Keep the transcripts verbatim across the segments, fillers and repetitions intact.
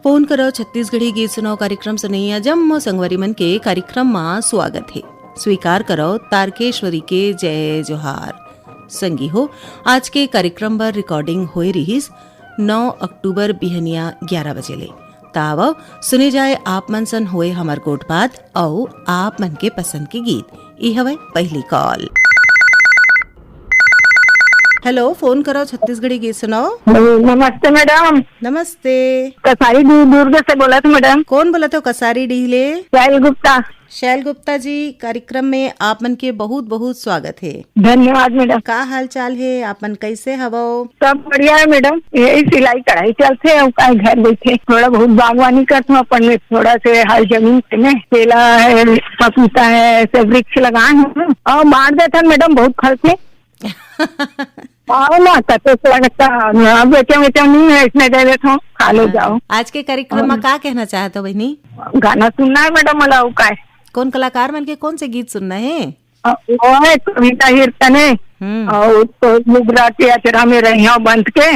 Phone करव छत्तीसगढ़ी गीत सुनव कार्यक्रम सुनइया जम्मो संगवारी मन के कार्यक्रम मा स्वागत हे। स्वीकार करव तारकेश्वरी के जय जोहार। संगी हो, आज के कार्यक्रम बर recording होए रिहिस नौ अक्टूबर बिहनिया ग्यारह बजे ले। त आवव, सुने जाए आप मन सन होए हमर गोठ बात अउ आप मन के पसंद के गीत। ई हवय पहली call। हेलो, फोन करव छत्तीसगढ़ी गीत सुनव। हेलो, नमस्ते मैडम। नमस्ते। कसारी डीह दुर्ग से बोलत हँव मैडम। कोन बोलत हव कसारी डीह ले? शैल गुप्ता। शैल गुप्ता जी, कार्यक्रम में आप मन के बहुत बहुत स्वागत हे। धन्यवाद मैडम। का हाल चाल हे, आप मन कैसे हवव? सब बढ़िया हे मैडम, यही सिलाई कढ़ाई चलथे, अउ का घर बैठे थोड़ा बहुत बागवानी करत हँव अपन में, थोड़ा से हर जमीन से में केला हे, पपीता हे, सब वृक्ष लगाए हँव अउ बांट देथन मैडम, बहुत फलथे। आओ ना, कते से लगता है, बेचव, बेचव नहीं है, इसने दे देथँव, खा ले जाओ। आज के कार्यक्रम मा का कहना चाहत हव बहिनी? गाना सुनना हे मैडम, मोला अउ काय। कोन कलाकार मन के कोन से गीत सुनना हे? अ, वो हे कविता हिरकने हम्म। अउ तो लुगरा के अचरा में रहिया बंध के,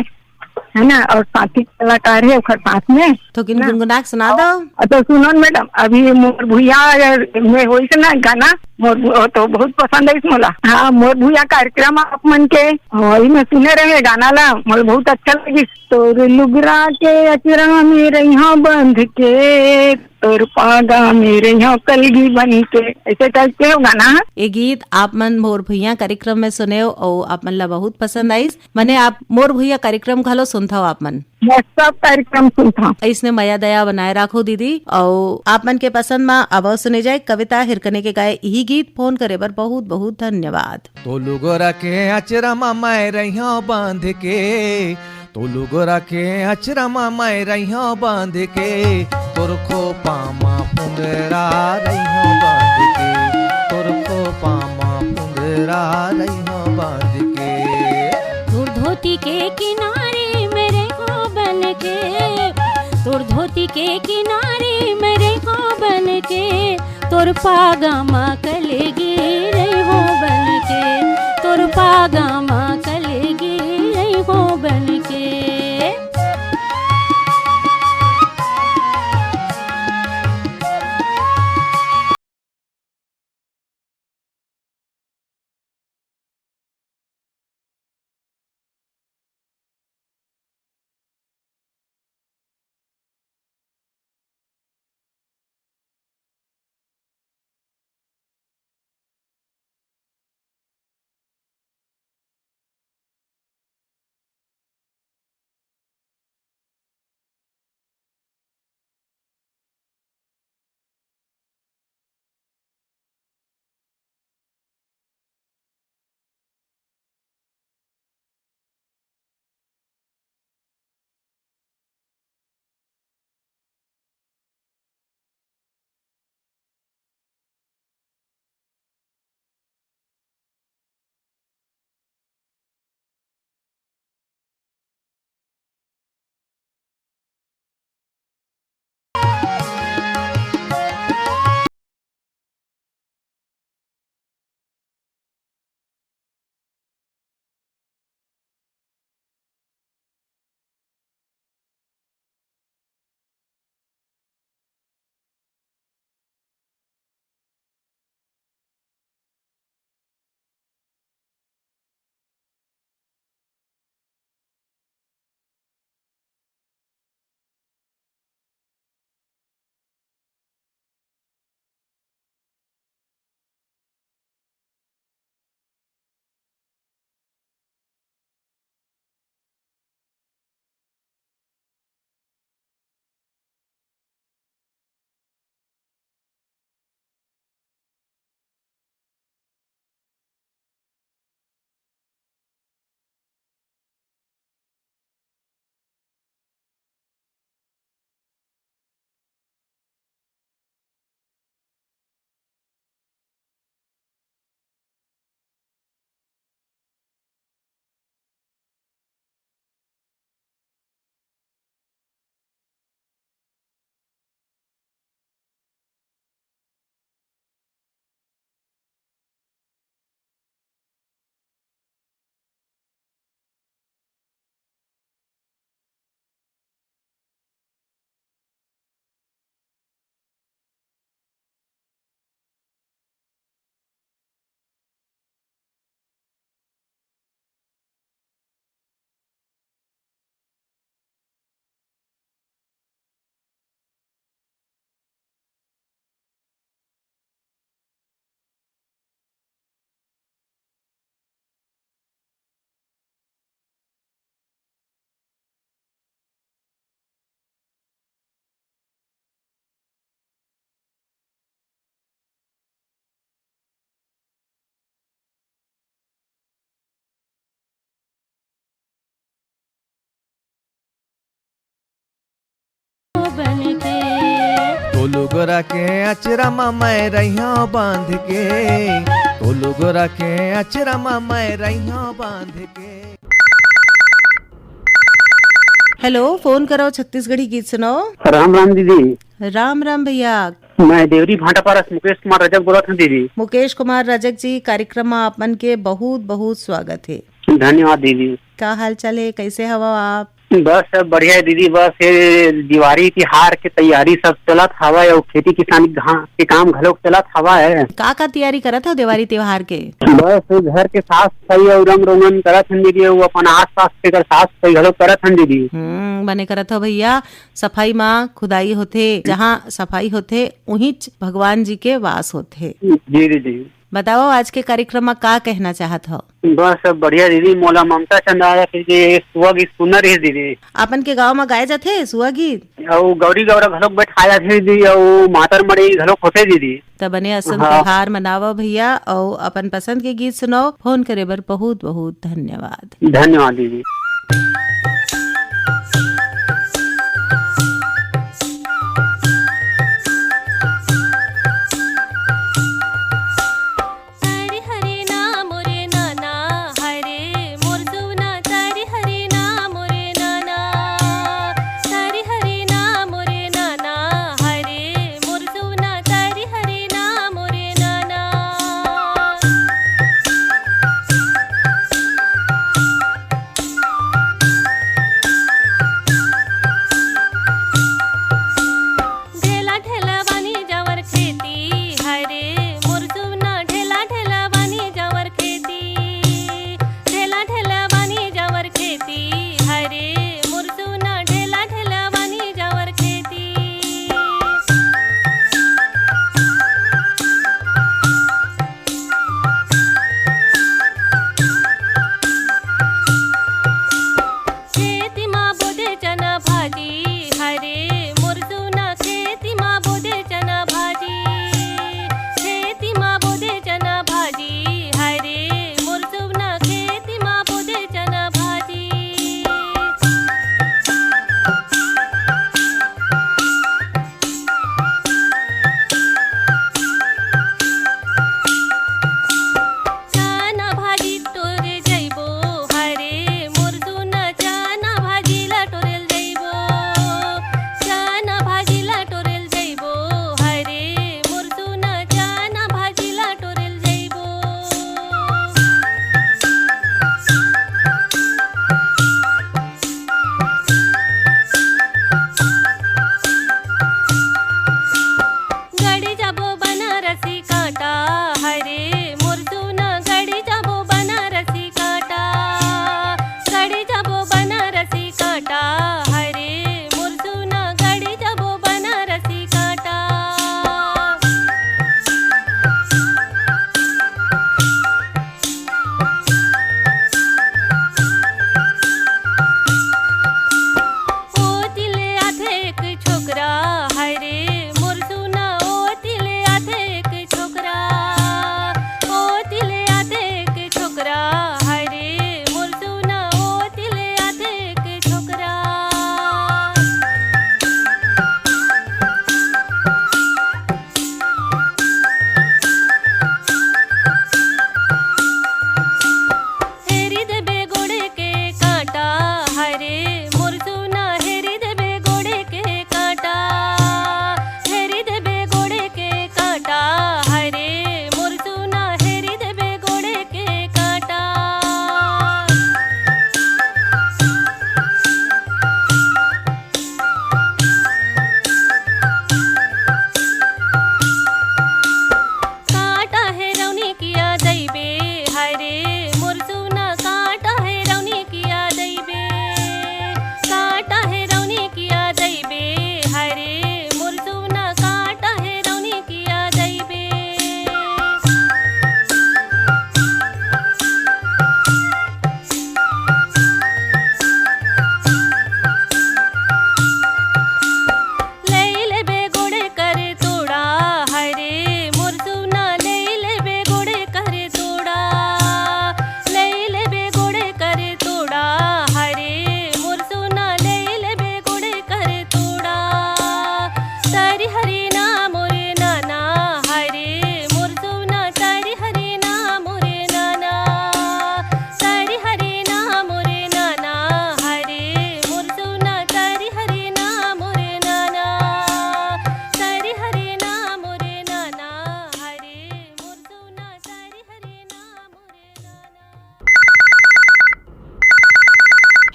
है ना, अउ साथी कलाकार हे ओकर साथ में। तो किन ना? गुनगुना के सुना दव। अ, तो सुनो न मैडम, अभी मोर भुइया में होइस ना गाना, मोर भु-, वो तो बहुत पसंद आइस मोला। हाँ, मोर भुइया कार्यक्रम आप मन के, वही में सुने रहे गाना ला, मोला बहुत अच्छा लगिस। तोर लुगरा के अचरा में रहिया बंध के, तोर पागा में रहिया कलगी बन के, ऐसे टाइप के हो गाना है। ये गीत आप मन मोर भुइया कार्यक्रम में सुनेव अउ आप मन ला बहुत पसंद आइस। मने आप मोर भुइया कार्यक्रम घलो सुनथव आप मन? मैं सब कार्यक्रम सुनथँव। अइसने मया दया बनाए राखव दीदी, अउ आप मन के पसंद मा आवव सुने जाए कविता हिरकने के गाए इही गीत। फोन करे बर बहुत बहुत धन्यवाद। तो लुगोरा के अचरा मा मैं रहिया बांध के, तो लुगोरा के अचरा मा मैं रहिया बांध के, तोर खोपा मा पुंगरा रहिया बांध के, तोर खोपा मा पुंगरा रहिया बांध के। तोर धोती के किनारे में रहिया बन के, तोर धोती के किनारे में रहिया बन के, तोर पागा मा कलगी रहिया बन के, तोर पागा मा कलगी रहिया बन के। लुगरा के अचरा म मैं रहिया बांध के, तो लुगरा के अचरा म मैं रहिया बांध के। हेलो, फोन करो, छत्तीसगढ़ी गीत सुनाओ। राम राम दीदी। राम राम भैया। मैं देवरी भाटापारा से मुकेश कुमार रजक बोलत हूँ दीदी। मुकेश कुमार रजक जी, कार्यक्रम में आप मन के बहुत बहुत स्वागत है। धन्यवाद दीदी। का हाल चाल है, कैसे हवा आप? बस सब बढ़िया है दीदी, बस ये दिवाली तिहार के तैयारी सब चलत हवा है और खेती किसानी घा-, के काम घलोक चलत हवा है। का का तैयारी करत हो दिवाली त्योहार के? बस घर के साफ सफाई और रंग रोगन करत हन दीदी, वो अपन आसपास के घर साफ सफाई घलोक करत हन दीदी। हम्म, बने करत हो भैया। सफाई माँ खुदाई होथे, जहाँ सफाई होथे उहीच भगवान जी के वास होथे। जी दीदी। बताओ, आज के कार्यक्रम में का कहना चाहत हो? बस सब बढ़िया दीदी, मोला ममता चंदावरकर के सुआ गीत सुनना रहिस दीदी। आपन के गांव में गाए जाथे सुआ गीत? अउ गौरी गौरा घलोक बैठाए जाथे दीदी, अउ मातर मड़ई घलोक होथे दीदी। त बने असन हाँ। त्योहार मनावा भैया, अउ अपन पसंद के गीत सुनाओ। फोन करे बर बहुत बहुत धन्यवाद। धन्यवाद दीदी।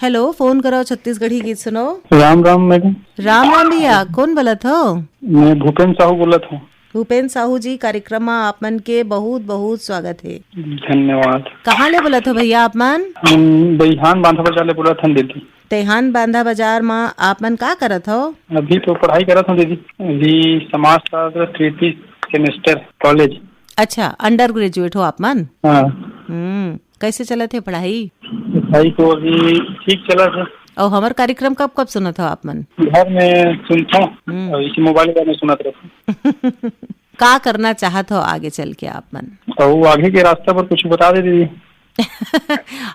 हेलो, फोन करो छत्तीसगढ़ी गीत सुनो। राम राम मैडम। राम राम भैया, कौन बोलत हो? मैं भूपेन साहू बोलत हूँ। भूपेन साहू जी, कार्यक्रम में आप मन के बहुत बहुत स्वागत है। धन्यवाद। कहाँ ले बोलत हो भैया आप मन? हम दईहान बांधा बाजार ले बोलत हन दीदी। दईहान बांधा बाजार में आप मन का करत हो? अभी तो पढ़ाई करत हूँ दीदी, अभी समाजशास्त्र तृतीय सेमेस्टर कॉलेज। अच्छा, अंडर ग्रेजुएट हो आप मन? हाँ। हम्म, कैसे चलत हे पढ़ाई? पढ़ाई तो अभी ठीक चलत हे। और हमर कार्यक्रम कब कब सुनत हो आप मन? घर में सुनत हूँ, हम्म। और इसी मोबाइल में सुनत रहता हूँ। का करना चाहत हो आगे चल के आप मन? तो वो आगे के रास्ता पर कुछ बता दे दीदी।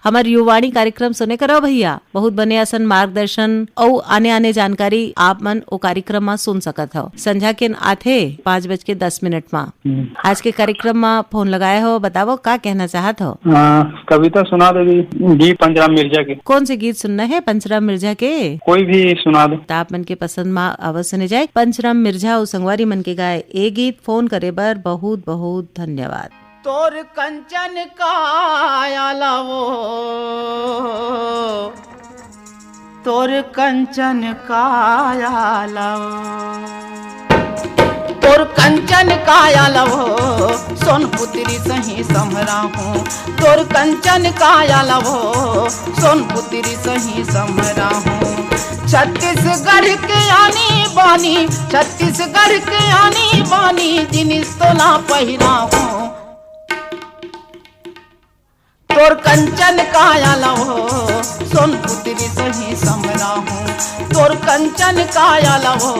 हमर युवाणी कार्यक्रम सुने करो भैया, बहुत बने असन मार्गदर्शन अउ आने आने जानकारी आप मन ओ कार्यक्रम म सुन सकत हो। संझा के आथे पाँच बज के दस मिनट म। हम्म। आज के कार्यक्रम म फोन लगाए हो, बतावो का कहना चाहत हो? हाँ, कविता सुना दे दी, गीत पंचराम मिर्जा के। कौन से गीत सुनना है पंचराम मिर्जा के? कोई भी सुना दो। त आप मन के पसंद म अवश्य सुने जाए। पंचराम मिर्जा अउ संगवारी मन के गाए ए गीत। फोन करे बर बहुत बहुत धन्यवाद। तोर कंचन काया लवो, तोर कंचन काया लवो, तोर कंचन काया लवो, सोन पुत्री सही समरा हूँ। तोर कंचन काया लवो, सोन पुत्री सही समरा हूँ। छत्तीसगढ़ के आनी बानी, छत्तीसगढ़ के आनी बानी, जिनिस तोला पहिरा हूँ। तोर कंचन काया लवो, सोन पुत्री सही समरा हूँ। तोर कंचन काया लवो,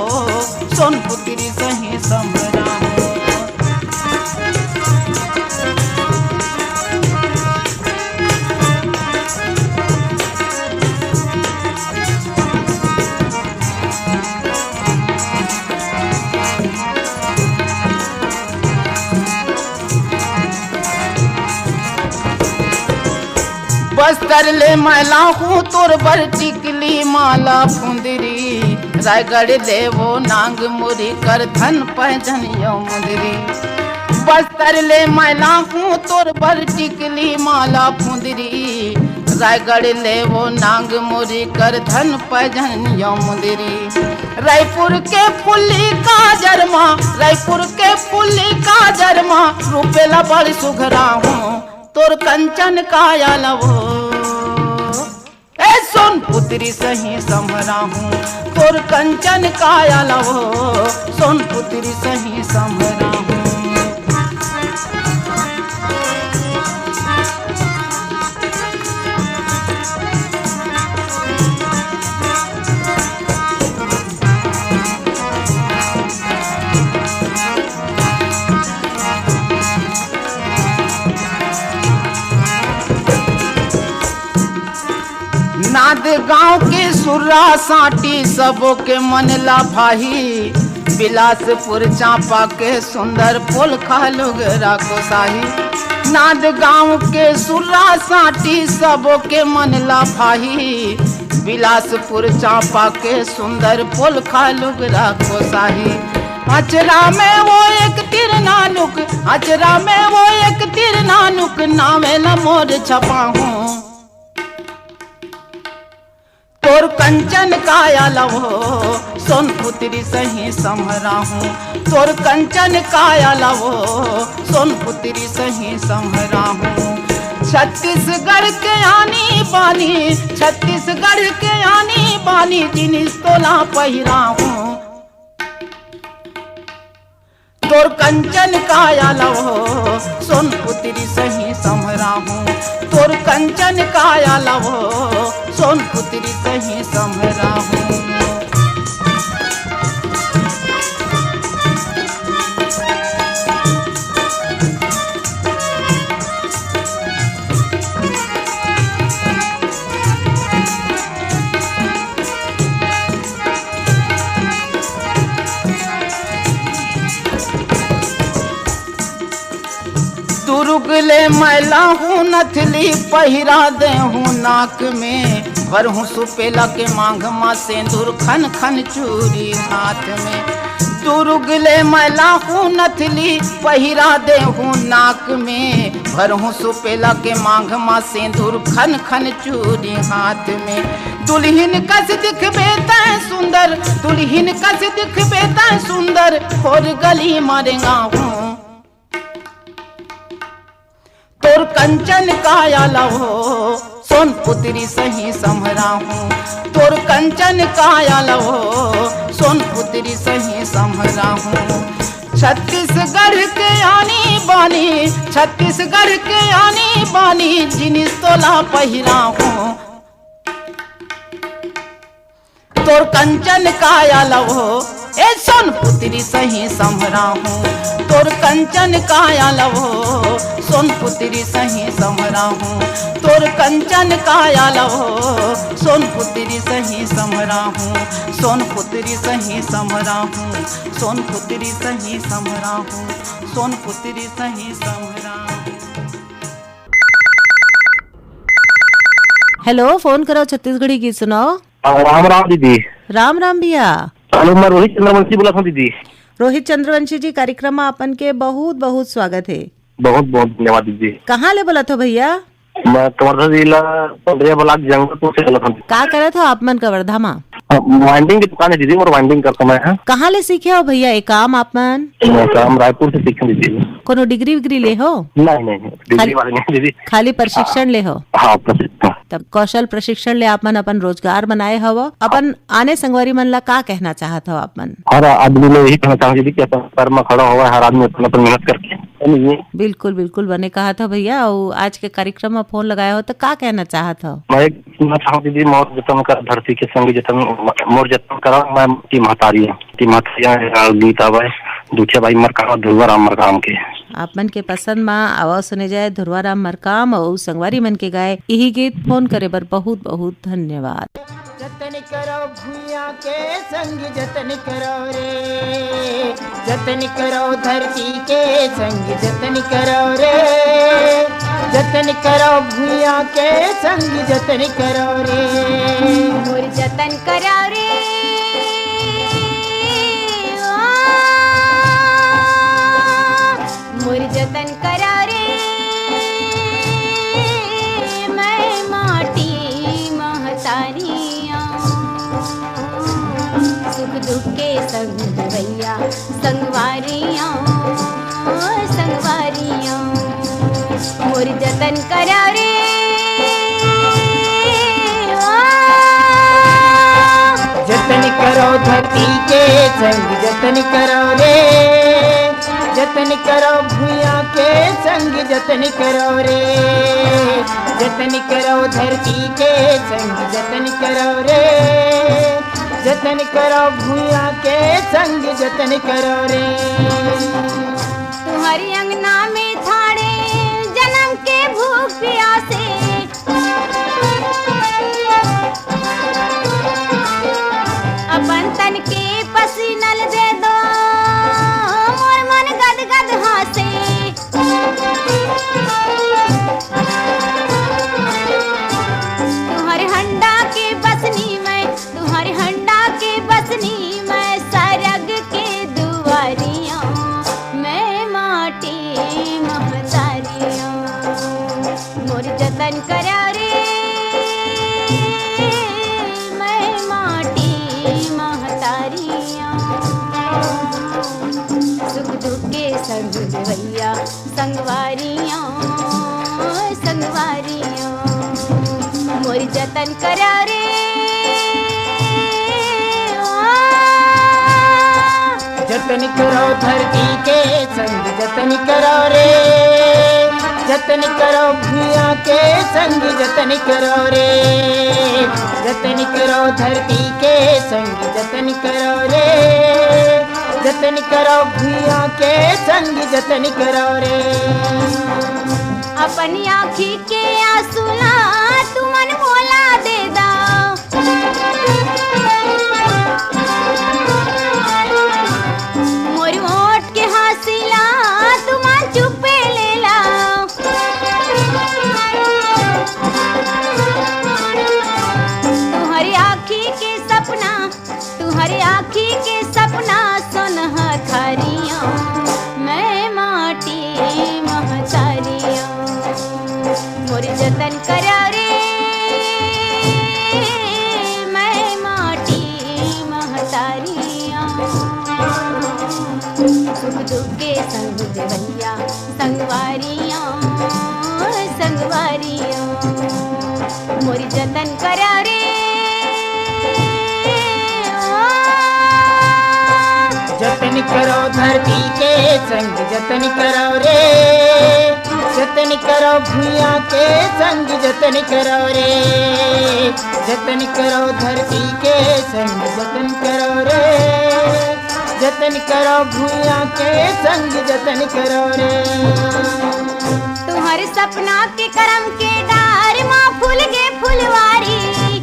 सोन पुत्री सही समरा हूँ। बस्तर ले मैं लाहूँ तोर बर टिकली माला फुंदरी, रायगढ़ ले वो नांग मुरी करधन पैजनियो मुंदरी। बस्तर ले मैं लाहूँ तोर बर टिकली माला फुंदरी, रायगढ़ ले वो नांग मुरी करधन पैजनियो मुंदरी। रायपुर के फुल्ली काजर मा, रायपुर के फुल्ली काजर मा, रूपेला बड़ सुघरा हूँ, तोर कंचन काया लवो। ए सोन पुत्री सही समरा हूँ, तोर कंचन काया लवो, सोन पुत्री सही समरा हूँ। नांद गांव के सुर्रा सांटी सबो के मन ला भाही, बिलासपुर चांपा के सुंदर पोलखा लुगरा कोसाही। नांद गांव के सुर्रा सांटी सबो के मन ला भाही, बिलासपुर चांपा के सुंदर पोलखा लुगरा कोसाही। अचरा में वो एक तिर नानुक, अचरा में वो एक तिर नानुक, नामे ल मोर छपाहूँ। तोर कंचन काया लवो, सोन पुत्री सही समरा हूँ। तोर कंचन काया लवो, सोन पुत्री सही समरा हूँ। छत्तीसगढ़ के आनी बानी, छत्तीसगढ़ के आनी बानी, जिनिस तोला पहिरा हूँ। तोर कंचन काया लवो, सोन पुत्री सही समरा हूँ। तोर कंचन काया लवो, सोन पुत्री सही समरा हूँ। दुरुग ले मैं लाहूँ नथली पहिरा देहूँ नाक में, भरहूँ सुपेला के मांग मा सेंदुर खन खन चूरी हाथ में। दुरुग रुगले मैं लाहूं नथली, पहिरा देहूं नाक में, भरहूं सुपेला के मांग मा सेंदूर, खन खन चूड़ी हाथ में। दुल्हिन कस दिखबे तैं सुंदर, दुल्हिन कस दिखबे तैं सुंदर, खोर गली मा रेंगाहूं। तोर कंचन काया ला हो, सोन पुतरी सही सम्हराहूं। तोर कंचन काया ला हो, सोन पुतरी सही सम्हराहूं। छत्तीसगढ़ के आनी बानी, छत्तीसगढ़ के आनी बानी, जिनिस तोला पहिराहूं। तोर कंचन काया ला हो, ए सोन पुतरी सही सम्हराहूं। तोर कंचन काया ला हो, सोन पुतरी सही सम्हराहूं। तोर कंचन काया ला हो, सोन पुतरी सही सम्हराहूं। सोन पुतरी सही सम्हराहूं, सोन पुतरी सही सम्हराहूं, सोन पुतरी सही सम्हराहूं। हेलो, फोन करो छत्तीसगढ़ी गीत सुनाओ। हाँ, राम राम दीदी। राम राम भैया। हेलो, मैं रोहित चंद्रवंशी बोलत हूँ दीदी। रोहित चंद्रवंशी जी, कार्यक्रम में आपन के बहुत बहुत स्वागत है। बहुत बहुत धन्यवाद दीदी। कहाँ ले बोलत हो भैया? मैं कवर्धा जिला पंडरिया ब्लॉक जंगलपुर से बोलत हूँ। का करत हो आप मन कवर्धा मा? हाँ, वाइंडिंग की दुकान है दीदी, और वाइंडिंग करता मैं। हाँ। कहाँ ले सीखे हो भैया ये काम आप मन? मैं काम रायपुर से सीखे दीदी। कोनो डिग्री विग्री ले हो? नहीं, नहीं, नहीं, डिग्री खाली, वाले नहीं दीदी। खाली प्रशिक्षण ले हो? हाँ, प्रशिक्षण। तब कौशल प्रशिक्षण ले आप मन अपन रोजगार बनाए हव, अपन आने संगवारी मन ला का कहना चाहत हव आप मन? हर आदमी ने यही कहना चाहूँ दीदी कि अपन पैर में खड़ा होवे, हर आदमी अपन, अपन मेहनत करके, है नहीं ये? बिल्कुल, बिल्कुल, बने कहा था भैया। अउ आज के कार्यक्रम में फोन लगाए हो तो का कहना चाहत हव? मैं एक सुनना चाहूँ दीदी, मोर जतन कर धरती के संग जतन, मोर जतन करा मैं की महतारिया, की महतारिया है गीत आवे, दूठिया बाई मरकाम, धुरवा राम मरकाम के। आप मन के पसंद मा आवा सुने जाए धुरवा राम मरकाम अउ संगवारी मन के गाए इही गीत। फोन करे बर बहुत बहुत धन्यवाद। जतन करो भुइयां के संग जतन करो रे, जतन करो धरती के संग जतन करो रे, जतन करो भुइयां के संग जतन करो रे। मोर जतन करो रे, ओ, मोर जतन करो रे, मैं माटी महतारिया। सुख दुख के संग भैया, संगवारियों, संगवारियों, मोर जतन करा रे। ओ। जतन करो धरती के संग, जतन करो रे, जतन करो भुइयां के संग, जतन करो रे, जतन करो धरती के संग, जतन करो रे। जतन करो भुइयां के संग जतन करो रे। तुम्हारी अंगना में थाड़े जन्म के भूख प्यासे, अपन तन के पसीनल दे दो, मोर मन गद गद हासे। तुम्हारे हंडा के बसनी मैं, तुम्हारे हंडा के बसनी मैं, सरग के दुआरियों मैं माटी महतारियों। मोर जतन करा रे, मैं माटी महतारियों। सुख दुख के संग भैया, संगवारियों, संगवारियों, मोर जतन करा रे। जतन करो धरती के संग, जतन करो रे। जतन करो भुइयां के संग, जतन करो रे। जतन करो धरती के संग, जतन करो रे। जतन करो भुइयां के संग, जतन करो रे। अपनी आँखी के आंसू ला तुमन मोला दे दा। मोर ओठ के हाँसी ला तुमन चुपे ले ला। तुम्हारी आँखी के सपना, तुम्हारी आँखी के सपना सोनहा सुख दुख के संग देवइया, संगवारियों, संगवारियों, मोर जतन करा रे। जतन करो धरती के संग, जतन करो रे। जतन करो भुइयां के संग, जतन करो रे। जतन करो धरती के संग, जतन करो रे। जतन करो भुइयां के संग, जतन करो रे। तुम्हारे सपना के करम के डार मा फूल गे फुलवारी।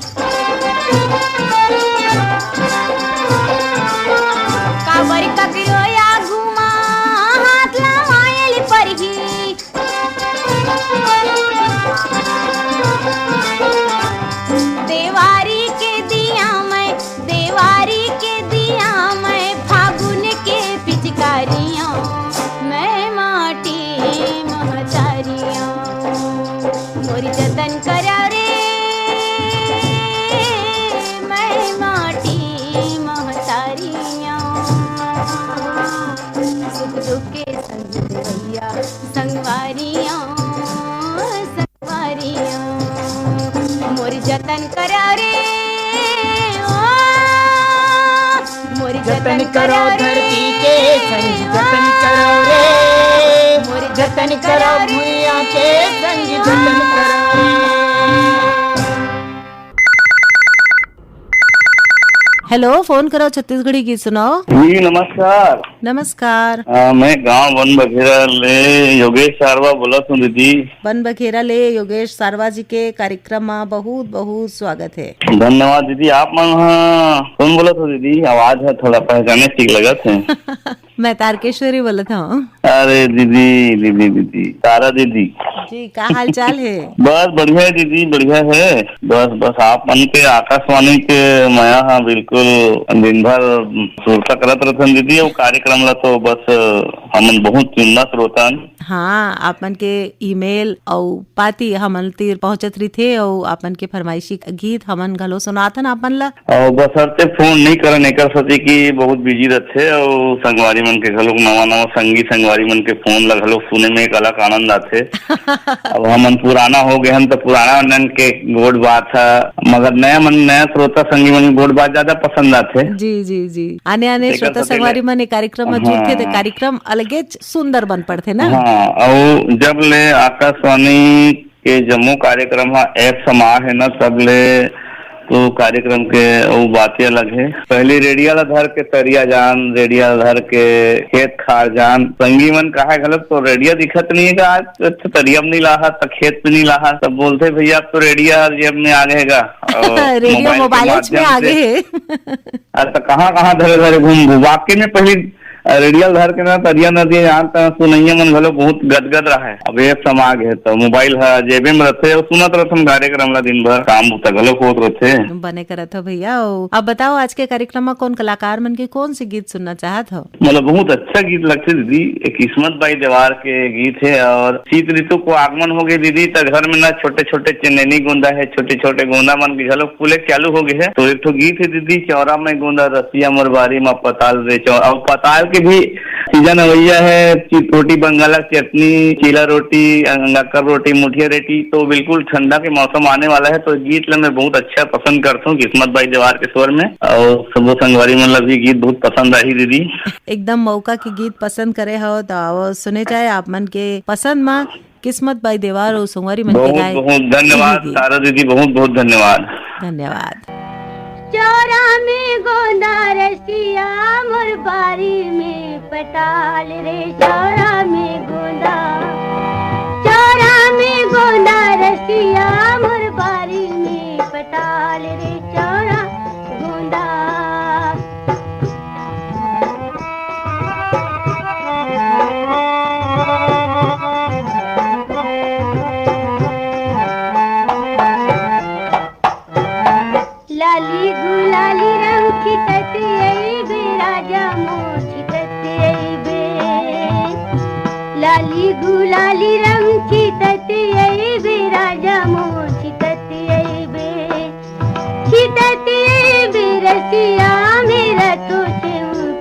काबर ककरो आगू मा हाथ लमायल परही। देवारी के दिया मैं, देवारी के दिया मैं, फागुन के पिचकारियों, मैं माटी महतारियों, मोर जतन करा रे, मैं माटी महतारियों। सुख दुख के संग देवैया, संगवारियों, संगवारियों, मोर जतन करा रे, ओ, मोर जतन जतन करो करा रे, धरती के संग, ओ, जतन करो रे, मोर जतन जतन करो करा रे, भुइयां के संग, जतन करो रे। हेलो, फोन करो छत्तीसगढ़ी गीत सुनाओ। जी, नमस्कार। नमस्कार। अ, मैं गांव बन बघेरा ले योगेश सारवा बोलत हूँ दीदी। बन बघेरा ले योगेश सारवा जी के कार्यक्रम में बहुत बहुत स्वागत है। धन्यवाद दीदी। आप मन ह कौन बोलत हो दीदी? आवाज है थोड़ा पहचाने ठीक लगत है। मैं तारकेश्वरी बोलत हूँ। अरे दीदी, दीदी, दीदी, तारा दीदी। जी, का हाल चाल है? बस बढ़िया है दीदी, बढ़िया है। बस, बस आप मन के आकाशवाणी के मया हा बिल्कुल दिन भर सुरता करत रहथन दीदी, वो कार्यक्रम ला तो बस हमन बहुत जिंदा श्रोता हन। हाँ, आप मन के ईमेल अउ पाती हमन तीर पहुँचत रहिथे अउ आप मन के फरमाइशी गीत हमन घलो सुनाथन आप मन ला। अउ बशर्ते फोन नइ करन, एकर सेती कि बहुत बिजी रथे अउ संगवारी मन के घलोक, नवा-नवा संगी संगवारी मन के फोन ला घलोक सुने में एक अलग आनंद आथे। अब हमन पुराना हो गए हन, त पुराना मन के गोठ बात ह, मगर नया मन, नया श्रोता संगी मन के गोठ बात ज्यादा पसंद आथे। जी, जी, जी। आने-आने तेकर श्रोता सेती ले संगवारी मन ए कार्यक्रम म जुड़थे, त हाँ। कार्यक्रम अलगेच सुंदर बन पड़थे ना। हाँ, अउ जब ले आकाशवाणी के जम्मो कार्यक्रम ह ऐप समा हे न, तब ले तो कार्यक्रम के अउ बाते अलग हे। पहली रेडिया ला धर के तरिया जान, रेडिया ला धर के खेत खार जान। संगी मन कहे घलोक, "तो रेडिया दिखत नहीं हे का आज? अच्छा, तरिया में नहीं लाहा, त खेत में नहीं लाहा।" तब बोलथे, "भैया, अब तो रेडिया हर जेब में आ गए हे गा।" अउ रेडियो मोबाइल के मोबाइल में माध्यम आ से गए हे। अरे, त कहाँ-कहाँ धरे-धरे घूमबू? वाकई में पहली अ, रेडियल धर के ना तरिया नदिया जान त सुनइया मन घलो बहुत गदगद रहय। अब ऐप समा गे हे त मोबाइल ह जेबे म रथे अउ सुनत रथन कार्यक्रम ला दिन भर, काम बुता घलो होत रथे। बने करत हो भैया। अउ अब बताओ आज के कार्यक्रम म कौन कलाकार मन के कौन से गीत सुनना चाहत हो? मोला बहुत अच्छा गीत लगथे दीदी, ये किस्मत बाई देवार के गीत हे अउ शीत ऋतु को आगमन हो गे दीदी, त घर में ना छोटे-छोटे चंदैनी गोंदा हे, छोटे-छोटे गोंदा मन के घलो फूले चालू हो गे हे। तो एक ठो गीत हे दीदी, चौरा में गोंदा रसिया मोर बारी मा पताल रे चौ-, अउ पताल के भी सीजन अवइया हे, चिरपोटी बंगाला के चटनी, चीला रोटी, अंगाकर रोटी, मुठिया रोटी, तो बिल्कुल ठंडा के मौसम आने वाला हे। तो गीत ला मैं बहुत अच्छा पसंद करथों, किस्मत बाई देवार के स्वर में, अउ सबो संगवारी मन ला भी गीत बहुत पसंद आही दीदी। एकदम मौका के गीत पसंद करे हो तो आओ सुने जाए आप मन के पसंद मा। किस्मत बाई देवार अउ संगवारी मन के बहुत, गाए बहुत धन्यवाद इही गीत। तारा दीदी, बहुत, बहुत धन्यवाद। धन्यवाद। चौरा में गोंदा रसिया मोर बारी में पताल रे, चौरा में गोंदा, चौरा में गोंदा रसिया मोर बारी में पताल रे, चौरा गोंदा। लाली गुलाली रंग छिटत अइबे, राजा मोर छिटत अइबे। लाली गुलाली रंग छिटत अइबे, राजा मोर छिटत अइबे। छिटत अइबे रसिया मेरा तो छेऊ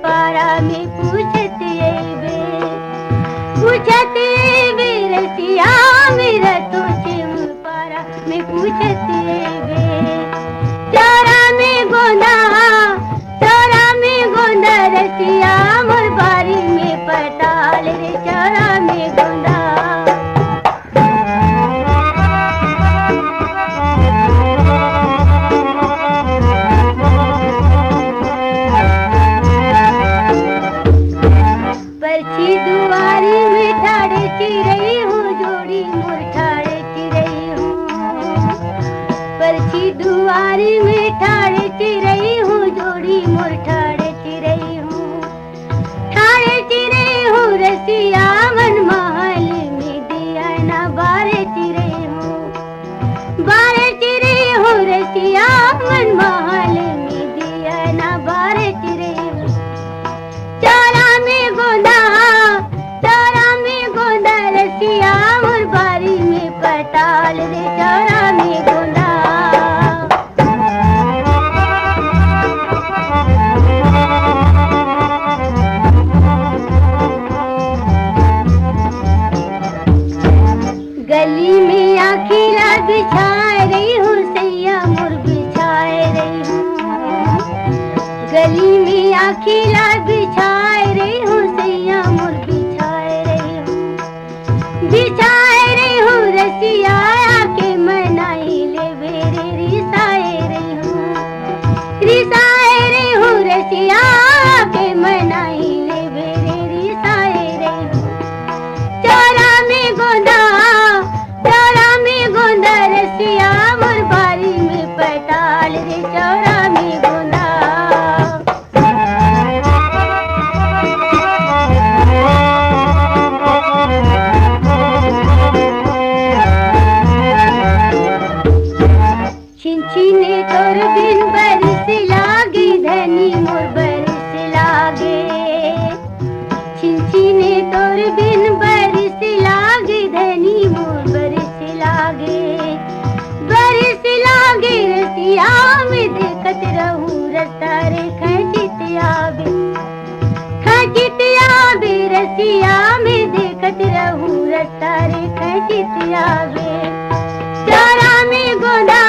रस्ता रे खैचित आवे, खैचित आवे रसिया में देखत रहूं। रस्ता रे खैचित आवे, चारा में गोंदा,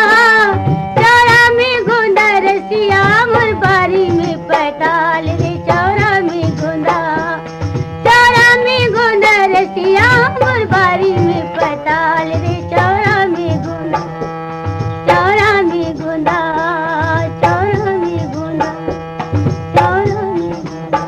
चारा में गोंदा रसिया मोर बारी में पैताल रे। चारा में गोंदा, चारा में गोंदा रसिया मोर बारी में पैताल रे। चारा में गोंदा, चारा में गोंदा, चारा में गोंदा, चारा में गोंदा।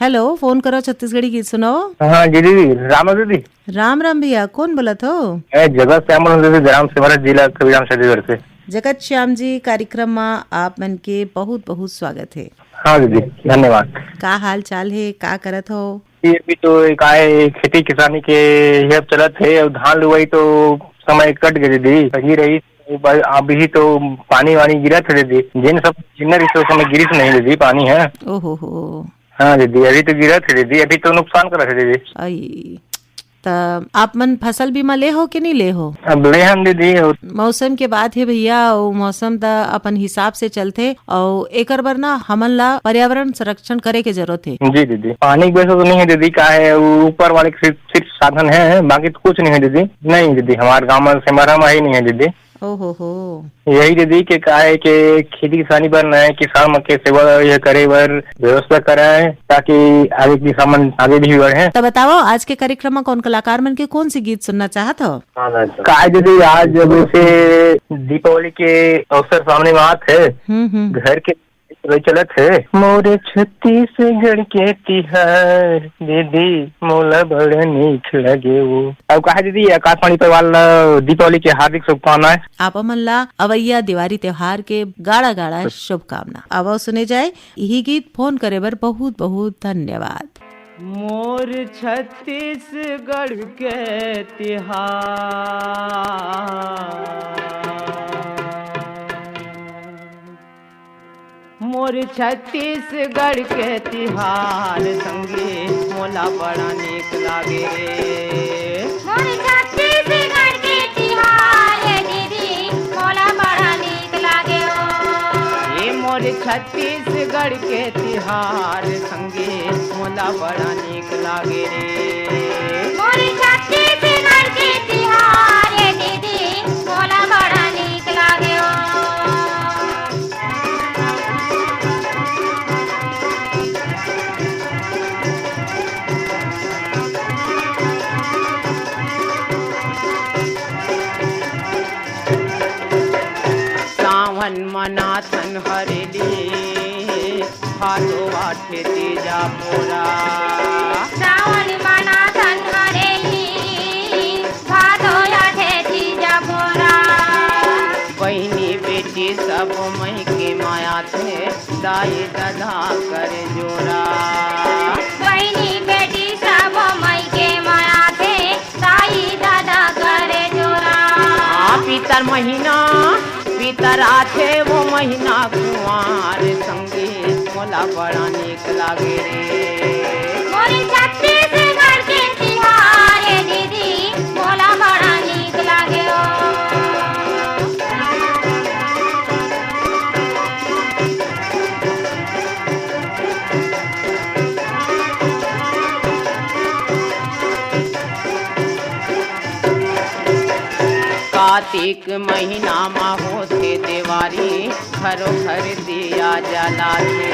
हेलो, फोन करो छत्तीसगढ़ी गीत सुनाओ। हाँ जी दीदी, राम राम दीदी। राम राम भैया, कौन बोलत हो? मैं जगत श्याम बोलत हूँ दीदी, ग्राम सेमरा, जिला कबीरधाम, छत्तीसगढ़ से। जगत श्याम जी, कार्यक्रम में आप मन के बहुत बहुत स्वागत है। हाँ दीदी, धन्यवाद। का हाल चाल है, का करत हो? ये अभी तो एक आए खेती किसानी के ये अब चलत है, और धान लुवाई तो समय कट गए दीदी, सही रही। ब-, अभी तो पानी वानी गिरत है दीदी, जिन सब जिन्ना रिसोर्स में गिरिस नहीं दीदी, पानी है। ओहो हो। हाँ दीदी, अभी तो गिरत है दीदी, अभी तो नुकसान करत है दीदी। आई, त आप मन फसल बीमा ले हो कि नहीं ले हो? अब ले हन दीदी। और मौसम के बात है भैया, वो मौसम त अपन हिसाब से चलथे, और एकर बर ना हमन ला पर्यावरण संरक्षण करे के जरूरत है। जी दीदी, पानी की वजह से तो नहीं है दीदी, का है, वो ऊपर वाले के सिर्फ, सिर्फ साधन है, बाकी तो कुछ नहीं है दीदी। नहीं दीदी, हमारे गांव में सेमरा में ही नहीं है दीदी। ओहो हो। यही दीदी के का है कि खेती किसानी बर नए किसान मन के सेवा ये करे बर व्यवस्था कराए, ताकि आगे किसान मन आगे भी बढ़े। तो बताओ, आज के कार्यक्रम में कौन कलाकार मन के कौन से गीत सुनना चाहत हो? का है दीदी, आज जैसे दीपावली के अवसर सामने में आत है, हम्म, हम्म। घर के रही चलत है। मोरे छत्तीसगढ़ के तिहार दीदी मोला बड़ा नीक लगे वो। अब कहा दीदी, आकाशवाणी परिवार ला दीपावली के हार्दिक शुभकामनाएं। आप मन ला अवैया दिवाली त्योहार के गाड़ा गाड़ा शुभकामना। अब सुने जाए यही गीत फोन करे बर बहुत बहुत धन्यवाद। मोर छत्तीसगढ़ के तिहार, मोर छत्तीसगढ़ के तिहार संगी मोला बड़ा नीक लागे रे। मोर छत्तीसगढ़ के तिहार ए दीदी मोला बड़ा नीक लागे ओ। ए मोर छत्तीसगढ़ के तिहार संगी मोला बड़ा नीक लागे रे। मोर छत्तीसगढ़ के तिहार ए दीदी मोला बड़ा नीक लागे ओ। सावन मनाथन हरेली, भादो आठे तीजा मोरा। सावन मनाथन हरेली, भादो आठे तीजा मोरा। बहिनी बेटी सब मई के माया थे, दाई ददा कर जोरा। बहिनी बेटी सब मई के माया थे, दाई ददा कर जोरा। आ, पितर महीना, पितर आथे वो महीना कुंवार संगी, मोला बड़ा नीक लागे रे। मोरे छत्तीसगढ़ के तिहार ए दीदी, मोला बड़ा नीक लागे ओ। कार्तिक महीना मा होथे देवारी, घरो घर दिया जलाथे।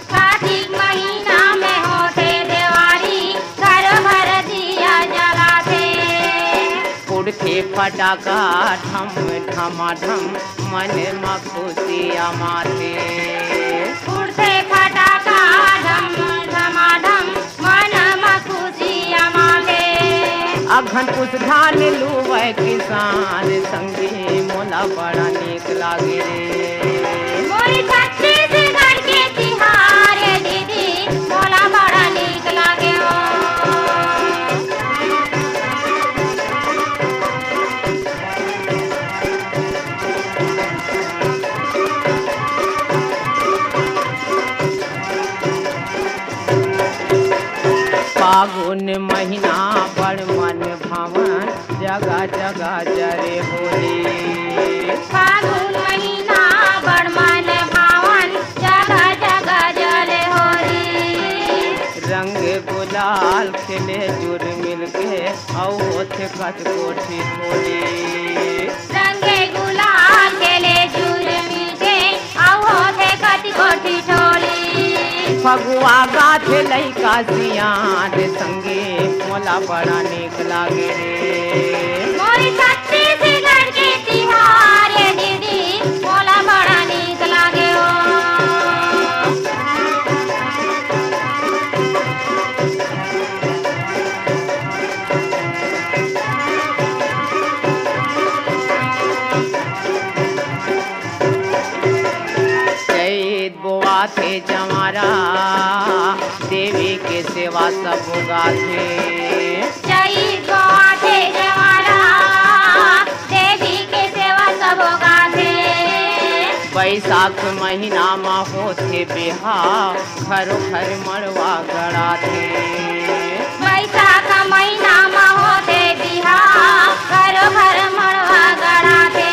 कार्तिक महीना में होथे देवारी, घरो घर दिया जलाथे। उड़थे फटाका ढम ढमाढम, मन म खुशिया माथे। उड़थे फटाका ढम ढमाढम, मन म खुशिया माथे। अघन पुस धान लुवय किसान संगी, मोला बड़ा नीक लागे रे। मोर छत्तीसगढ़ के तिहार ए दीदी, मोला बड़ा नीक लागे ओ। फागुन महीना बड़ जगा जगा जरे होली। फागुन महीना बड़ मन भावन, जगा जगा जरे होली। रंग गुलाल खेले जुर मिलके, अउ होथे कच कोठी ठोली। रंग गुलाल खेले जुर मिलके, अउ होथे कच कोठी ठोली। फगुआ गाथे लइका सियान संगे, मोला बड़ा नीक लागे रे। मोर छत्तीसगढ़ के तिहार ए दीदी, मोला बड़ा नीक लागे ओ। चैत बोआथे जंवारा, देवी के सेवा सब गाथे। चैत बोआथे जंवारा, देवी के सेवा सब गाथे। बैसाख महीना म होथे बिहाव, घरो घर मड़वा गड़ाथे। बैसाख महीना म होथे बिहाव, घरो घर मड़वा गड़ाथे।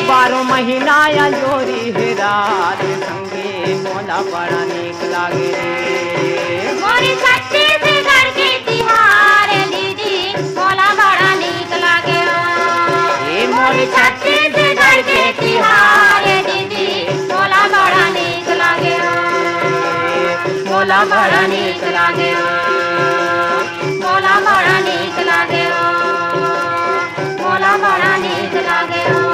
बारो महीना अंजोरी हे रात संगे, मोला बड़ा नीक लागे रे। मोर छत्तीसगढ़ के तिहार दीदी, मोला बड़ा नीक लागे ओ। ए मोर छत्तीसगढ़ के तिहार दीदी, मोला बड़ा नीक लागे ओ। मोला बड़ा नीक लागे ओ। मोला बड़ा नीक लागे ओ। मोला बड़ा नीक लागे ओ।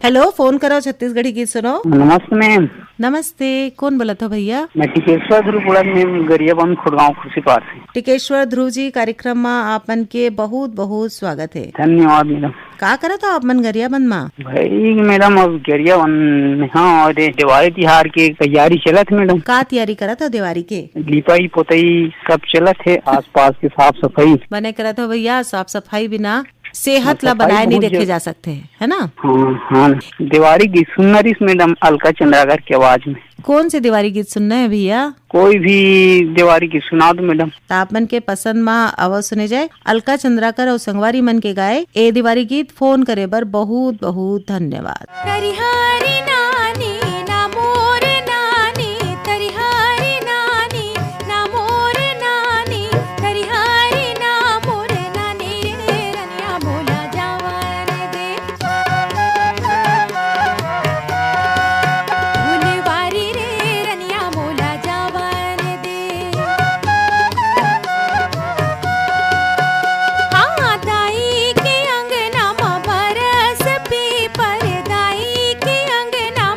हेलो, फोन करो छत्तीसगढ़ी गीत सुनो। नमस्ते मैम। नमस्ते, कौन बोलत हो भैया? मैं टिकेश्वर ध्रुव बोलत मैम, गरियाबंद खुड़गांव खुर्सीपार से। टिकेश्वर ध्रुव जी, कार्यक्रम मा आप मन के बहुत बहुत स्वागत है। धन्यवाद मैडम। का करत हो आप मन गरियाबंद मा? भाई मैडम, अब गरियाबंद में, हाँ, और ये दिवाली तिहार के तैयारी चलत है मैडम। का तैयारी करत हो दिवाली के? लिपाई पोताई सब चलत है, आसपास के साफ सफाई। बने करत हो भैया, साफ सफाई बिना सेहत ला बनाए नहीं रखे जा सकते, है ना? हाँ, हाँ। देवारी गीत सुनना रहिस मैडम, अलका चंद्राकर के आवाज में। कौन से देवारी गीत सुनना है भैया? कोई भी देवारी गीत सुना दो मैडम। त आप मन के पसंद मा अवश्य सुने जाए अलका चंद्राकर और संगवारी मन के गाए ए देवारी गीत। फोन करे बर बहुत बहुत धन्यवाद। करिहारी नानी ना मोर नानी, करिहारी नानी ना मोर नानी, करिहारी ना मोर नानी रे रनिया मोला जावन दे। फुलवारी रे रनिया मोला जावन दे। हाँ, दाई के अंगना म बरस पीपर, दाई के अंगना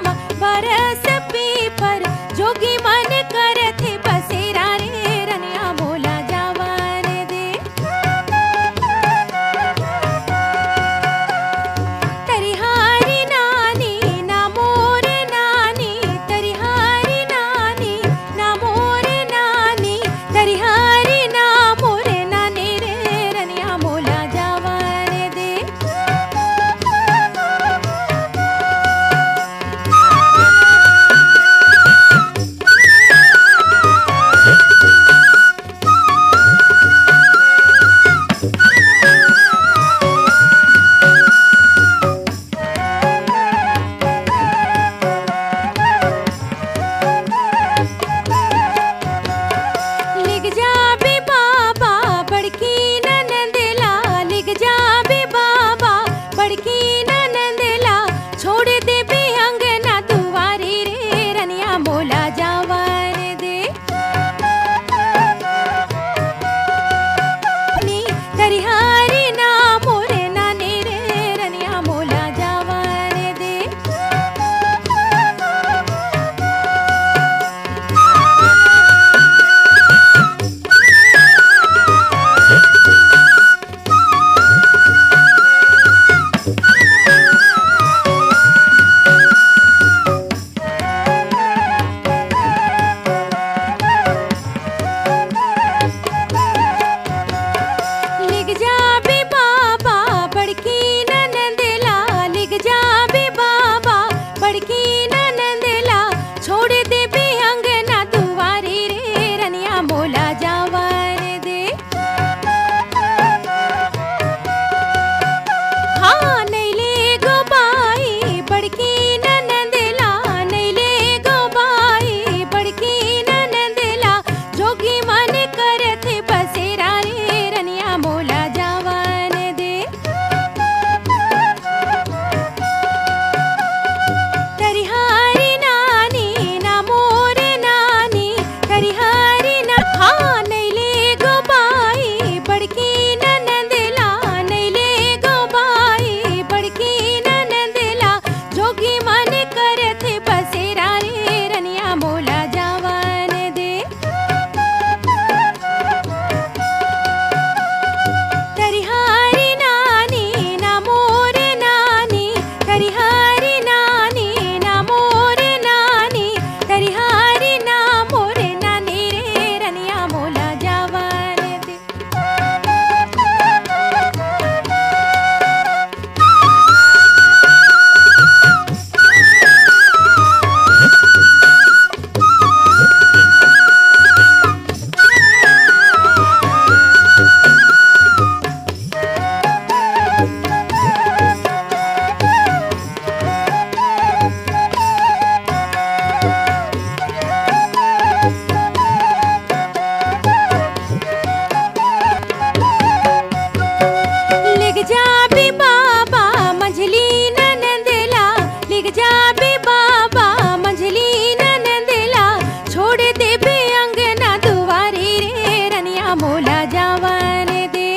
मोला जावन दे।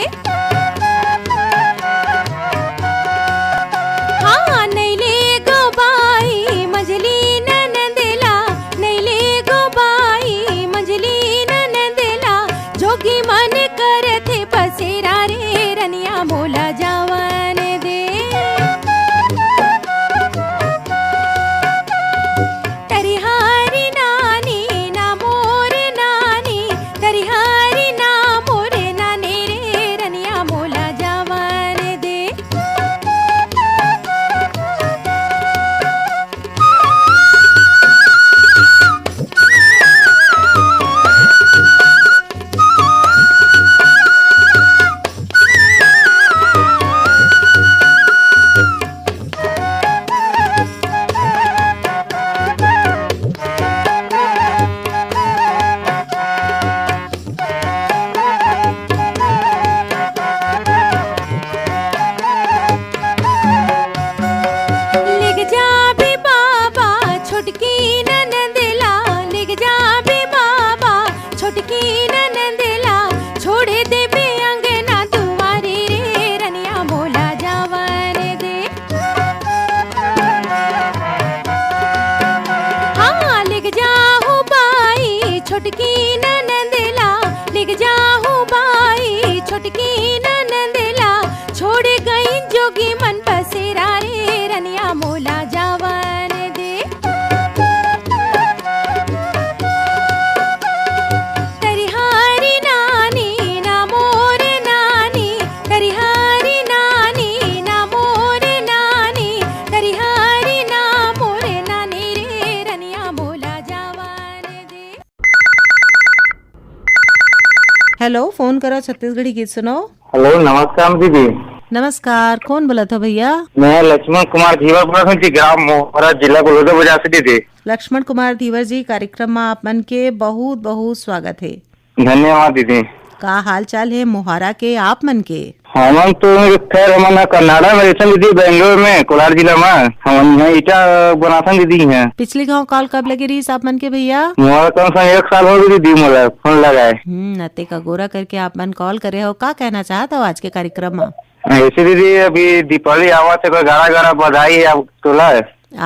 हाँ, नैले गो बाई मझली ननद ला, नैले गो बाई मझली ननद ला, जोगी मन करथे बसेरा रे रनिया मोला जावन दे। तरिहारी नानी ना मोर नानी, तरिहारी ना मोर नानी रे रनिया मोला जावन दे। लेग जाबे बाबा छोटकी ननद ला, लेग जाबे बाबा छोटकी ननद ला, छोड़ देबे अंगना दुआरे रे रनिया मोला जावन दे। हाँ, लेग जाहू बाई छोटकी ननद ला, लेग जाहू बाई छोटकी ननद ला, छोड़ गई जोगी मन बसेरा रे रनिया मोला जावन दे। तरिहारी नानी ना मोर नानी, तरिहारी नानी ना मोर नानी, तरिहारी ना मोर नानी रे रनिया मोला जावन दे। हेलो, फोन करो छत्तीसगढ़ी गीत सुनो। हेलो, नमस्कार दीदी। नमस्कार, कौन बोलत हो भैया? मैं लक्ष्मण कुमार धीवर बोलत हूँ जी, ग्राम मोहरा, जिला बलौदाबाजार से दीदी। लक्ष्मण कुमार धीवर जी, कार्यक्रम में आप मन के बहुत बहुत स्वागत है। धन्यवाद दीदी। का हाल चाल है मोहारा के आप मन के? हमन तो खैर हमन ह कर्नाटक में रहिथन दीदी, बेंगलोर में, कोलार जिला में। हमन यहाँ ईटा बनाथन दीदी यहाँ। पिछली घाव कॉल कब लगे रहिस आप मन के भैया? मोला कम से कम एक साल हो गए दीदी, मोला फोन लगाए। हम्म, अतेक अगोरा करके आप मन कॉल करे हो, का कहना चाहत हो आज के कार्यक्रम में? ऐसे दीदी, अभी दीपावली आवत है, कोई गाड़ा गाड़ा बधाई आप तोला।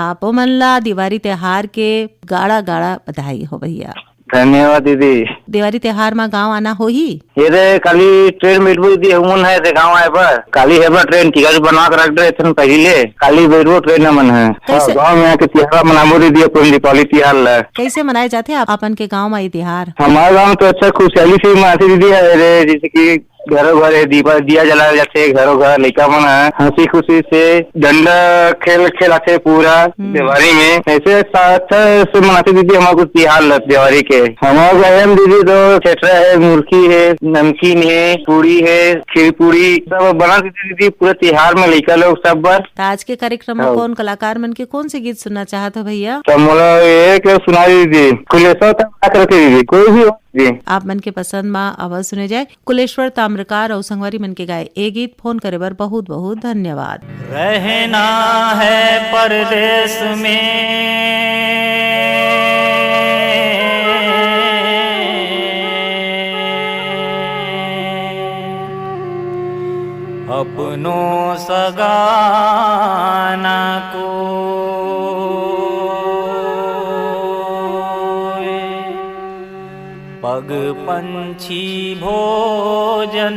आपो मन ला दिवारी त्योहार के गाड़ा गाड़ा बधाई हो भैया। धन्यवाद दीदी। देवारी त्योहार मा गांव आना होही? ये रे, काली ट्रेन मिलबो दीदी, हमन है ते गांव आए बर। काली है बर ट्रेन, टिकट बना के रख दे थन पहिले। काली बैठबो ट्रेन हमन है। कैसे? हाँ, गांव में आके तिहार मनाबो दीदी, अपन दीपावली तिहार ला। कैसे मनाए जाथे आप, अपन के गांव मा ये तिहार? हमारे गांव तो अच्छा खुशहाली से मनाथे दीदी, अरे जैसे कि घरों घर ये दीपा, दिया जलाए जाथे, घरों घर लइका मन ह हंसी खुशी से डंडा खेल खेलाथे पूरा हम्म। देवारी में। ऐसे सा-, अच्छा से मनाथे दीदी हमारे कुछ तिहार ल देवारी के। हमारे घर में दीदी तो छेटरा है, मुरखी है, नमकीन है, पूड़ी है, खीर पूड़ी सब बना देथे दीदी पूरा तिहार में लइका लोग सब बर। त आज के कार्यक्रम में हाँ। कौन कलाकार मन के कौन से गीत सुनना चाहत हो भैया? तो मोला एक सुना दीदी, कुलेश्वर तक करके दीदी, कोई भी हो। जी। आप मन के पसंद मा आवाज सुने जाए कुलेश्वर ताम्रकार अउ संगवारी मन के गाए ए गीत। फोन करे बर बहुत बहुत धन्यवाद। रहना है परदेस में, अपनों सगा ना कोई। पग पंछी भोजन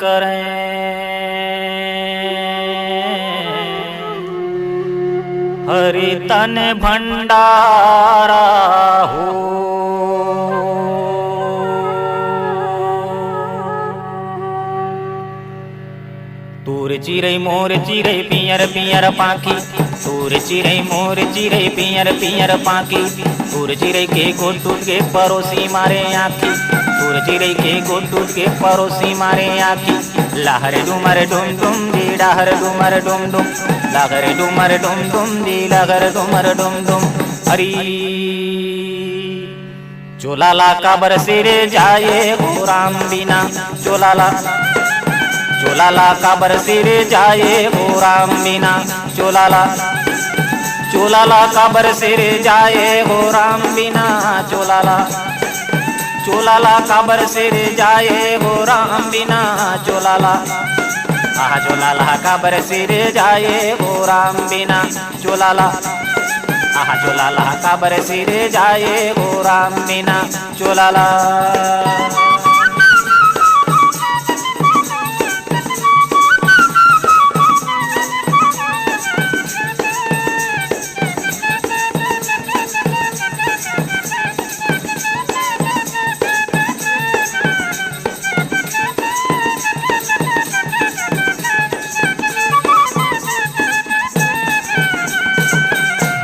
करें, हरि तन भंडारा हो। तोर चिरई मोर चिरई पियर पियर पाखी, तोर चिरई मोर चिरई पियर पियर पाखी। तोर चिरई के गोठ टूट के परोसी मारे आँखी, तोर चिरई के गोठ टूट के परोसी मारे आँखी। लहर डुमर डुम डुम जी, लहर डुमर डुम डुम, लहर डुमर डुम डुम जी, लहर डुमर डुम डुम। हरी चोला ला काबर सिरे जाए हो राम बिना, चोला ला, चोला ला काबर सिरे जाए हो राम बिना, चोला ला, चोला ला काबर सिरे जाए हो राम बिना, चोला ला। चोला ला काबर सिर जाए हो राम बिना, चोला ला, आहा, चोला ला काबर सिर जाए हो राम बिना, चोला ला, आहा, चोला ला काबर सिर जाए हो राम बिना, चोला ला।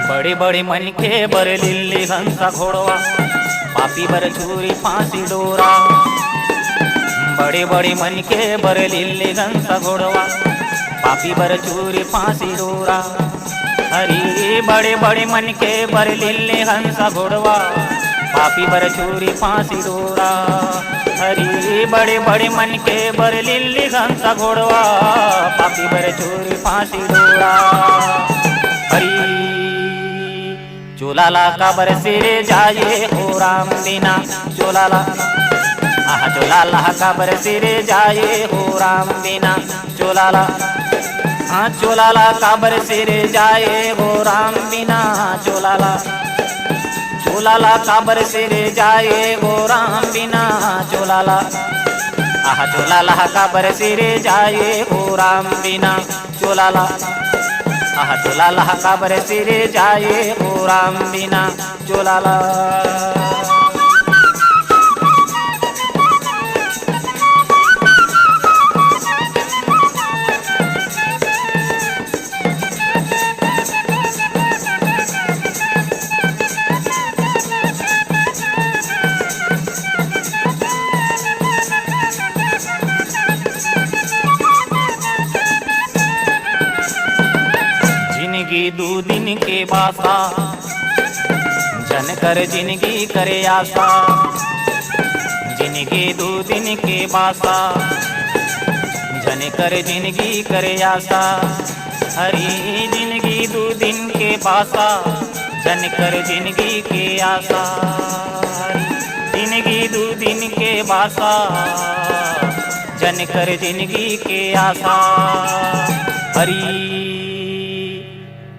बड़े बड़े मनखे बर लिल्ली घंसा घोड़वा, पापी बर छुरी फांसी डोरा। बड़े बड़े मनखे बर लिल्ली घंसा घोड़वा, पापी बर छुरी फांसी डोरा। हरी बड़े बड़े मनखे बर लिल्ली घंसा घोड़वा, पापी बर छुरी फांसी डोरा। हरी बड़े बड़े मनखे बर लिल्ली घंसा घोड़वा, पापी बर छुरी फांसी डोरा। हरी चोला ला काबर सिर जाए हो राम बिना, चोला ला, आहा, चोला ला काबर सिर जाए हो राम बिना, चोला ला, हाँ, चोला ला काबर सिर जाए हो राम बिना, चोला ला, चोला ला काबर सिर जाए हो राम बिना, चोला ला, आहा, चोला ला काबर सिर जाए हो राम बिना, चोला ला, आहा, चोला ला काबर सिर जाए हो राम बिना, चोला ला। जिनगी दू दिन के बासा, जन कर जिनगी करे आसा। जिनगी दू दिन के बासा, जन कर जिनगी करे आसा। हरी जिनगी दू दिन के बासा, जन कर जिनगी के आसा। हरी जिनगी दू दिन के बासा, जन कर जिनगी के आसा। हरी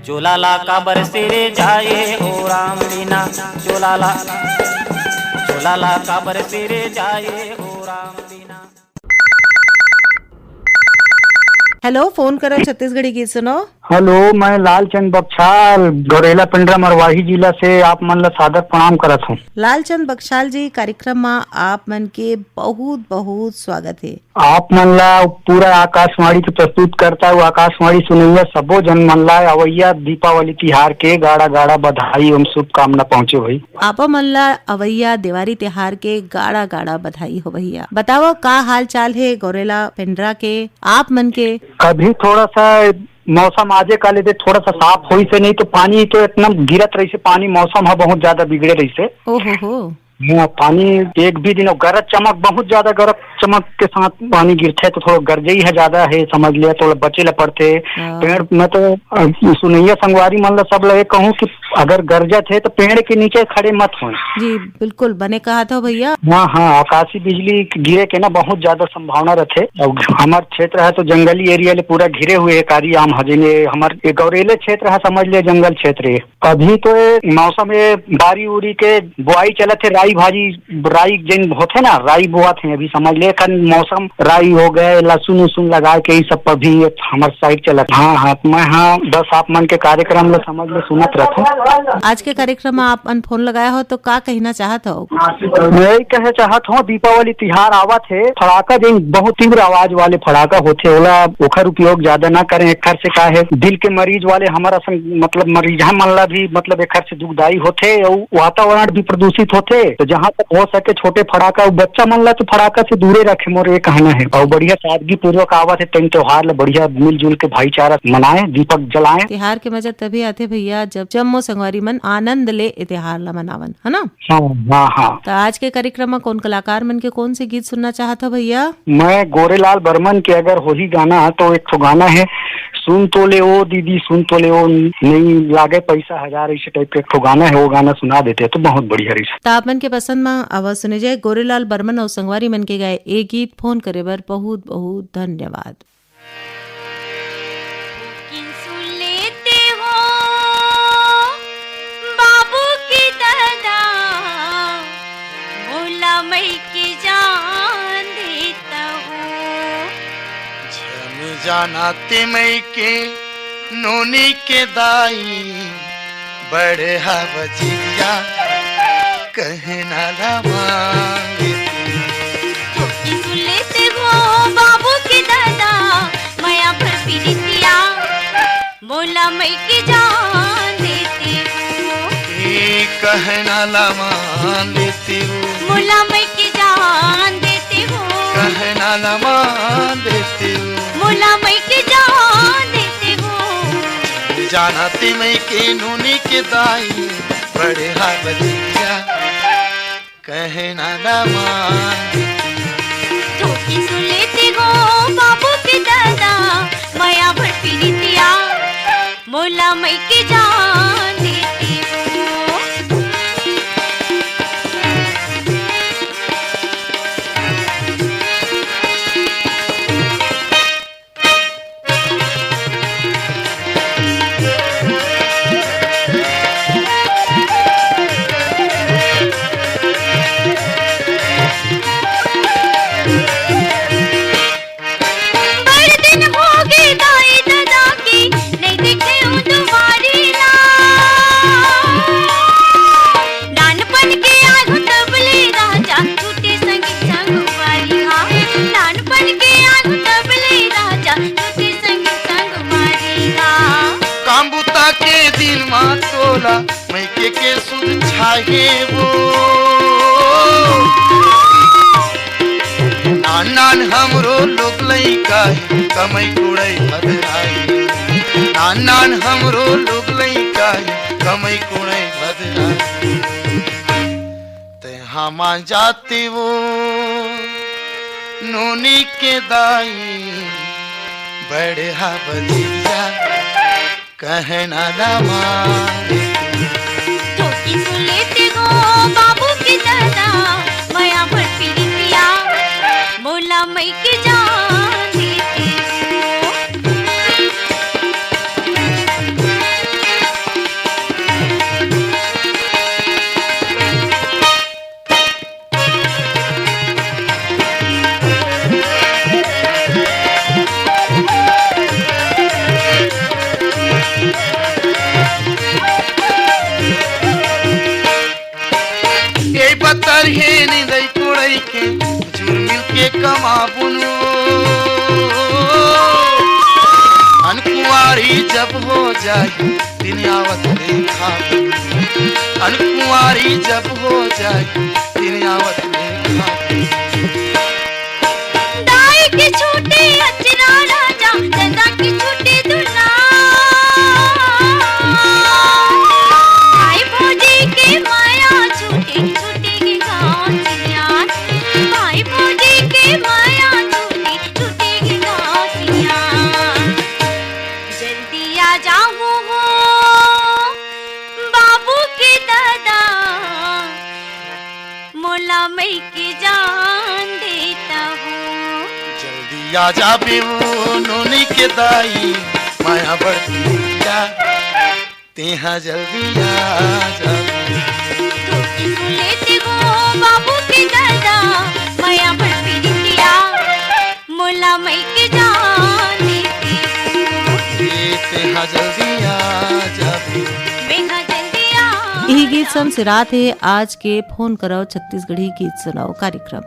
चोला ला काबर सिर जाए हो राम बिना, चोला ला, चोला ला काबर सिर जाए हो राम बिना। हेलो, फोन करो छत्तीसगढ़ी गीत सुनो। हेलो, मैं लालचंद बख्शाल, गौरेला पेंड्रा मरवाही जिला से आप मन ला सादर प्रणाम करत हूँ। लालचंद बख्शाल जी, कार्यक्रम मा आप मन के बहुत बहुत स्वागत है। आप मन ला पूरा आकाशवाणी के प्रस्तुत करता हूँ, आकाशवाणी सुनैया सबो जन मन ला अवैया दीपावली तिहार के गाड़ा गाड़ा बधाई एवं शुभकामना पहुँचे भाई। आप मन ला अवैया देवारी तिहार के गाड़ा गाड़ा बधाई हो भैया। बताओ, का हाल चाल है गौरेला पेंड्रा के आप मन के? अभी थोड़ा सा मौसम आजे काले दे थोड़ा सा साफ होइस हे, नहीं तो पानी तो इतना गिरत रहिस हे, पानी मौसम ह बहुत ज्यादा बिगड़े रहिस हे। ओहो हो। हाँ, पानी एक भी दिन, और गरज चमक, बहुत ज्यादा गरज चमक के साथ पानी गिरथे तो थोड़ा गरजई ह ज्यादा हे, समझ लिया, थोड़ा बचे ला पड़थे। हाँ। पेड़ में तो, अ, सुनैया संगवारी मन ला सब ला ये कहूँ कि अगर गरजत हे तो पेड़ के नीचे खड़े मत होए। जी, बिल्कुल, बने कहा था भैया। हाँ, हाँ, आकाशी बिजली गिरे के ना बहुत ज्यादा संभावना रथे। और हमर क्षेत्र है तो जंगली एरिया ले पूरा घिरे हुए है कारी आम ह, जेने हमर ये गौरेले क्षेत्र है, समझ ले जंगल क्षेत्र ये। अभी तो ये मौसम ये बारी उरी के बुआई चलत हे, राई भाजी, राई जेन होथे ना, राई बोआत हे अभी, समझ ले, एखन मौसम राई हो गए, लहसुन उसुन लगा के, ये सब पर भी ये हमर साइड चलत। हाँ, हाँ, मैं हाँ, बस आप मन के कार्यक्रम ल समझ ले, सुनत रहथों। आज के कार्यक्रम में आप मन फोन लगाए हो, तो का कहना चाहत हो? मैं यही कहे चाहत हूँ, दीपावली तिहार आवत हे, फड़ाका जेन बहुत तीव्र आवाज वाले फड़ाका होथे, ओला, ओखर उपयोग ज्यादा ना करें। एखर से का हे, दिल के मरीज वाले हमर असन, मतलब, मरीजहा मन ला भी, मतलब, एखर से दुखदाई होथे, अउ वातावरण भी प्रदूषित होथे। तो जहाँ तक हो सके, छोटे फड़ाका, अउ बच्चा मन ला तो फड़ाका से दूर ये रखे मोर ये कहना है, और बढ़िया सादगी पूर्वक आवत है, तेन त्योहार ला बढ़िया मिलजुल के भाईचारा मनाए, दीपक जलाए। त्योहार के मजा तभी आथे भैया, जब जम्मो संगवारी मन आनंद ले ए त्योहार ला मनावन, है ना? हाँ, हाँ, हाँ। तो आज के कार्यक्रम में कौन कलाकार मन के कौन से गीत सुनना चाहत हो भैया? मैं गोरेलाल बर्मन के अगर होही गाना तो एक ठो गाना है, सुन तो ले ओ दीदी, सुन तो ले ओ, नहीं लागे पैसा हजार, इसे टाइप का एक ठो गाना है, वो गाना सुना देते हैं तो बहुत बढ़िया रही। तो आप मन के पसंद में आवाज सुने जाए गोरेलाल बर्मन और संगवारी मन के गाए ए गीत। फोन करे बर बहुत बहुत धन्यवाद। किन सुन लेते हो बाबू के दादा, मोला मई के जान देता हो। झन जाना ते मई के नोनी के दाई, बड़े हा बजिया कहना ला मांगे। तो की सुन लेते हो बाबू के दादा, मया भर पीरितिया, मोला मई के जान देते हो। ए कहना ला मान लेते हो। मोला मई के जान देते हो। कहना ला मान लेते हो। मोला मई के जान देते हो। जाना ते मई के नूनी के दाई, बड़े हा बजिया कहना ला मान। तो की सुन लेते हो बाबू के दादा, मया भर पीरितिया, मोला मई के जान देते हो। बड़ दिन होगे दाई ददा के, नइ देखे ओ दुवारी ला। नानपन के आगू तबले राजा, छूटे संग संगवारी हा। नानपन के आगू तबले राजा, छूटे संग संगवारी हा। काम बुता के दिन मा तोला, मइके के सुध छाहे वो। नान नान हमरो लोग लइका हे, कमई कुड़ई भदराए। नान नान हमरो लोग लइका हे, कमई कुड़ई भदराए। ते हमा जाति वो नोनी के दाई, बड़े हा बजिया। कहना ला मान। तो की सुन लेते हो बाबू के दादा, मया भर पीरितिया, मोला मई के जान देते हो। ए बतर हे निंदई कोड़ई के, जुर मिल के कमाबुन। अनकुआरी जब हो जाए, दिन आवत ले खाबुन। अनकुआरी जब हो जाए, दिन आवत ले खाबुन। दाई के छूटे अचरा राजा, ददा के छूटे दुलार। भाई भौजी के माया छूटे, छूटे के गाँव सियार। भाई भौजी के माया छूटे, छूटे के गाँव सियार। जल्दी आ जाओ हो बाबू के दादा, मोला मई के जान देता हूँ। जल्दी आ जाबे वो नोनी के दाई, मया बड़ पीरितिया, तेहा जल्दी आ जाबे। तो की सुन लेते हो बाबू के दादा, मया बड़ पीरितिया, मोला मई के जान देते हो। ए, तेहा जल्दी आ जाबे। मेहा जल्दी आ यही गीत जाबे। संग सिरात हे आज के फोन करव छत्तीसगढ़ी गीत सुनाओ कार्यक्रम।